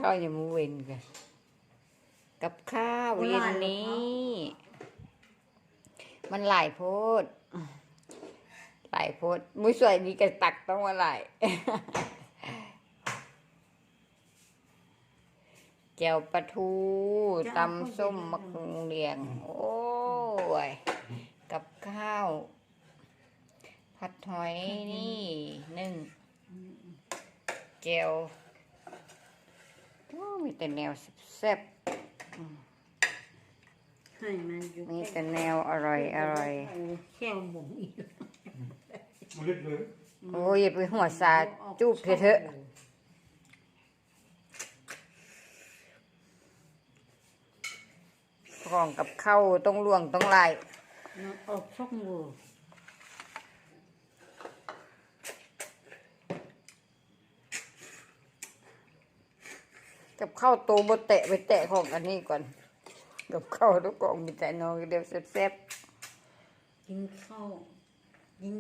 ເຂົ້າຍາມມື້ເວັນກະ ກັບຂ້າວເຢັນນີ້ ມັນຫຼາຍໂພດ ຫຼາຍໂພດ ມື້ສວຍນີ້ກະຕັກຕ້ອງວ່າຫຼາຍ ແຈ່ວປາທູ ຕຳສົ້ມໝາກຫຸ່ງຫຼຽງ ໂອ້ຍ ກັບຂ້າວ ຜັດຫອຍນີ້ໜຶ່ງ ແຈ່ວ ໂອ້ ມີແຕ່ແນວແຊບໆ ໃຫ້ມັນຢູ່ ມີແຕ່ແນວອະຮ່ອຍໆ ແຈ່ວບົງອີກ ໂອ້ຍ ຢ່າໄປຫົວຊາຈູບເທາະ ຂອງກັບເຂົ້າຕ້ອງຫຼວງຕ້ອງຫຼາຍ ອອກຊ່ອງໂຫວ່ ກັບເຂົ້າໂຕບໍ່ແຕະ ໄປແຕະຂອງອັນນີ້ກ່ອນ ກັບເຂົ້າທຸກຂອງມີແຕ່ນອນດຽວແຊບໆ ກິນເຂົ້າ ກິນ